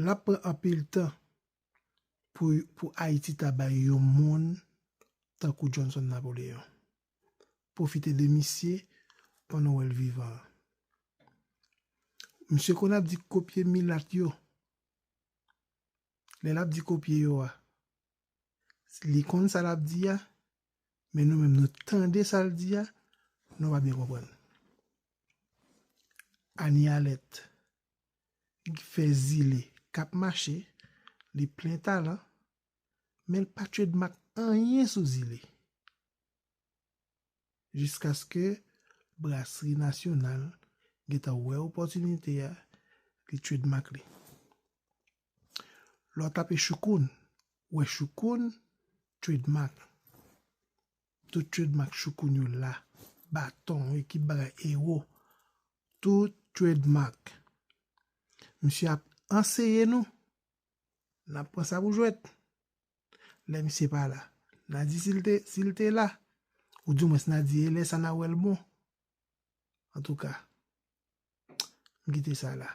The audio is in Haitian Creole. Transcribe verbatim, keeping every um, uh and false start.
L ap pran anpil tan pou, pou Ayiti ta bay yon moun tankou Johnson Napoléon. Pwofite de misye pandan w wè l vivan. Misye konn ap di kopye milat yo. Lè l ap di kopye yo a, li konn sa l ap di a, men nou menm nou tande sa l di a, nou pa byen konprann. Ani Alèt fè zile k ap mache, li plen talan, men l pa trademark anyen sou zile. Jiskaske Brasri Nasyonal gentan wè opòtinite a, li trademark li. Lè w tape Choukoun, w wè Choukoun trademark. Tout trademark Choukoun yo la. Baton, ekip bagay, ewo. Tout trademark. Misye ap anseye nou. N ap pran sa pou jwèt. Lè misye pa la, n a di si l te, si l te la. Ou dimwens n a di e lè sa n a wè l bon. Antouka, m kite sa la.